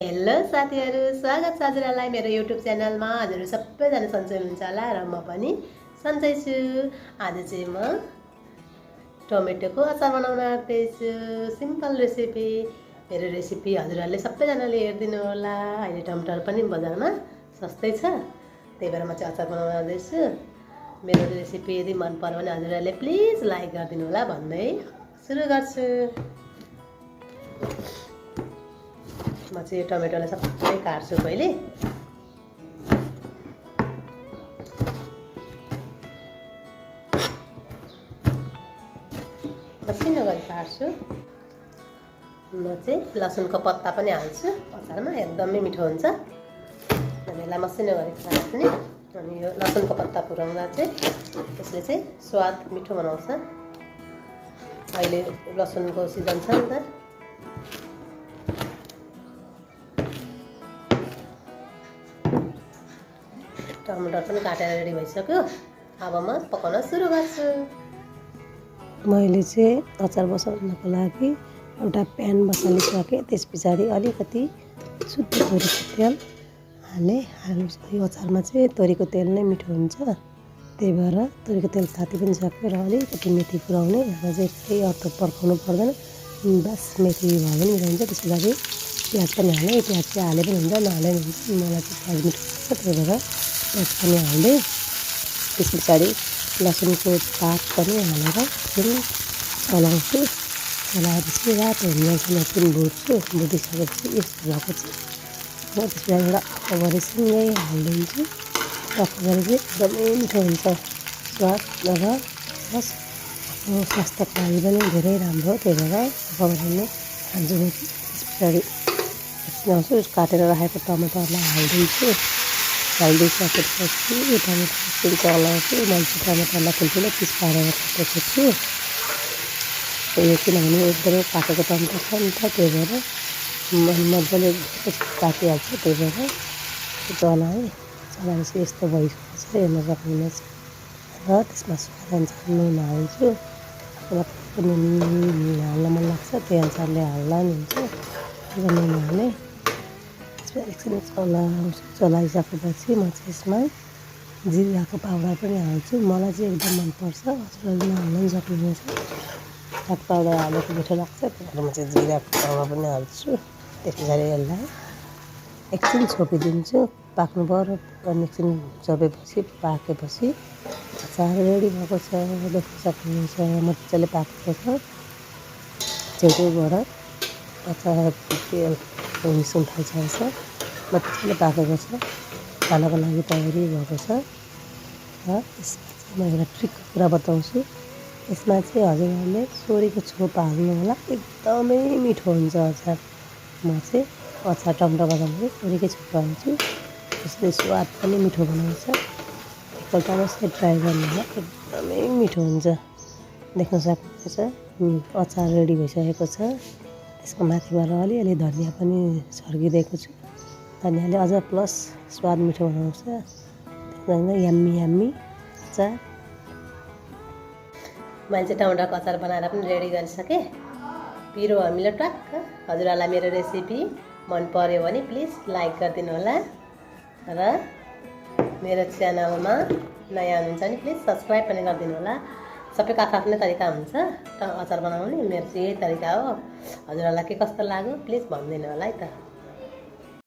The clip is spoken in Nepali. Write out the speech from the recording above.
हेलो साथीहरु, स्वागत छ हजुरहरुलाई मेरो युट्युब च्यानलमा। हजुरहरु सबैजना सन्चै हुनुहुन्छ होला र म पनि सन्चै छु। आज चाहिँ म टमेटोको अचार बनाउन आँट्दैछु। Simple recipe. मेरो रेसिपी हजुरहरुले सबैजनाले हेर्दिनु होला। अहिले टमाटर पनि बजारमा सस्तै छ, त्यही भएर म चाहिँ अचार बनाउन आउँदैछु। मेरो रेसिपी यदि मन पर्यो भने हजुरहरुले प्लिज लाइक गरिदिनु होला भन्दै सुरु गर्छु। म चाहिँ टमेटोलाई सबै काट्छु पहिले। मसिनो गरी काट्छु। म चाहिँ लसुनको पत्ता पनि हाल्छु अचारमा, एकदमै मिठो हुन्छ। यसलाई मसिनो गरी काट्ने। अनि यो लसुनको पत्ता पुर्याउँदा चाहिँ त्यसले चाहिँ स्वाद मिठो बनाउँछ। अहिले लसुनको सिजन छ नि त। टमाटर पनि काटेर रेडी भइसक्यो। अब म पकाउन सुरु गर्छु। मैले चाहिँ अचार बसाउनको लागि एउटा प्यान बसालिसकेँ। त्यस पछाडि अलिकति शुद्ध तोरीको तेल हालेँ। यो अचारमा चाहिँ तोरीको तेल नै मिठो हुन्छ, त्यही भएर तोरीको तेल ताति पनि सक्यो। र अलिकति मेथी पुऱ्याउने, यहाँ चाहिँ केही अर्थ पर्खाउनु पर्दैन, बस मेथी भए पनि हुन्छ। त्यस पछाडि प्याज पनि हालेँ। प्याज चाहिँ हाले पनि हुन्छ, नहाले पनि हुन्छ। मलाई चाहिँ प्याज मिठो लाग्छ, त्यही भएर प्याज पनि हाल्दै त्यस पछाडि लसुनको पात पनि हालेर एकछिन चलाउँछु। चलाएपछि रातो हुन्जेलसम्म एकछिन भुट्छु। भुटिसकेपछि यस्तो भएपछि म त्यस पछाडि एउटा अकबरीसँगै हालिदिन्छु। अकबरी चाहिँ एकदमै मिठो हुन्छ स्वाद, र प्लस आफ्नो स्वास्थ्यको लागि पनि धेरै राम्रो हो, त्यही भएर अकबरी नै खान्छु म। त्यस पछाडि एकछिन आउँछु, काटेर राखेको टमाटरलाई हालिदिन्छु। हालिदिइसकेपछि यो टमाटर एकछिन चलाउँछु। मैले चाहिँ टमाटरलाई ठुल्ठुलो पिस पारेर काटेको छु। यो किनभने एकदमै पाकेको टमाटर छ नि त, त्यही भएर मजाले पाकिहाल्छ। त्यही भएर चलाएँ। चलाएपछि यस्तो भइसकेको छ, हेर्न सक्नुहुनेछ। र त्यसमा स्वादअनुसार नुन हाल्छु। आफूलाई नुन हाल्न मन लाग्छ त्यही अनुसारले हाल्दा नि हुन्छ। नुन हालेँ। एकछिन चलाउँछु। चलाइसकेपछि म चाहिँ यसमा जिराको पाउडर पनि हाल्छु। मलाई चाहिँ एकदम मनपर्छ, हजुरहरूले नहाल्न पनि सक्नुहुनेछ। जिराको पाउडर हालेको मिठो लाग्छ, त्यही भएर म चाहिँ जिराको पाउडर पनि हाल्छु। त्यस पछाडि यसलाई एकछिन छोपिदिन्छु। पाक्नु पऱ्यो। अनि एकछिन छोपेपछि पाकेपछि अचार रेडी भएको छ। देख्न सक्नुहुनेछ मजाले पाकेको छ। छेउछेउबाट अचार तेल निस्कन थालिसकेको छ, मजाले पाकेको छ, खानको लागि तयारी भएको छ। र यसमा चाहिँ म एउटा ट्रिकको कुरा बताउँछु। यसमा चाहिँ हजुरहरूले सोरीको छोप हाल्नु होला, एकदमै मिठो हुन्छ अचार। म चाहिँ अचार टमाटर बनाउँदा सोरीकै छोप हाल्छु, त्यसले स्वाद पनि मिठो बनाउँछ। एकपल्ट अवश्य ट्राई गर्नु होला, एकदमै मिठो हुन्छ। देख्न सक्नुहुनेछ अचार रेडी भइसकेको छ। त्यसको माथिबाट अलिअलि धनियाँ पनि छर्किदिएको छु। धनियाँले अझ प्लस स्वाद मिठो बनाउँछ। यम्मी यम्मी अचार। मैले चाहिँ टमाटरको अचार बनाएर पनि रेडी गरिसकेँ। पिरो अमिलो टक्क। हजुरहरूलाई मेरो रेसिपी मन पर्यो भने प्लिज लाइक गरिदिनु होला। र मेरो च्यानलमा नयाँ हुनुहुन्छ भने प्लिज सब्सक्राइब पनि गरिदिनु होला। सबैको आफ्नै तरिका हुन्छ अचार बनाउने, मेरो चाहिँ यही तरिका हो। हजुरहरूलाई के कस्तो लाग्यो प्लिज भनिदिनु होला है त।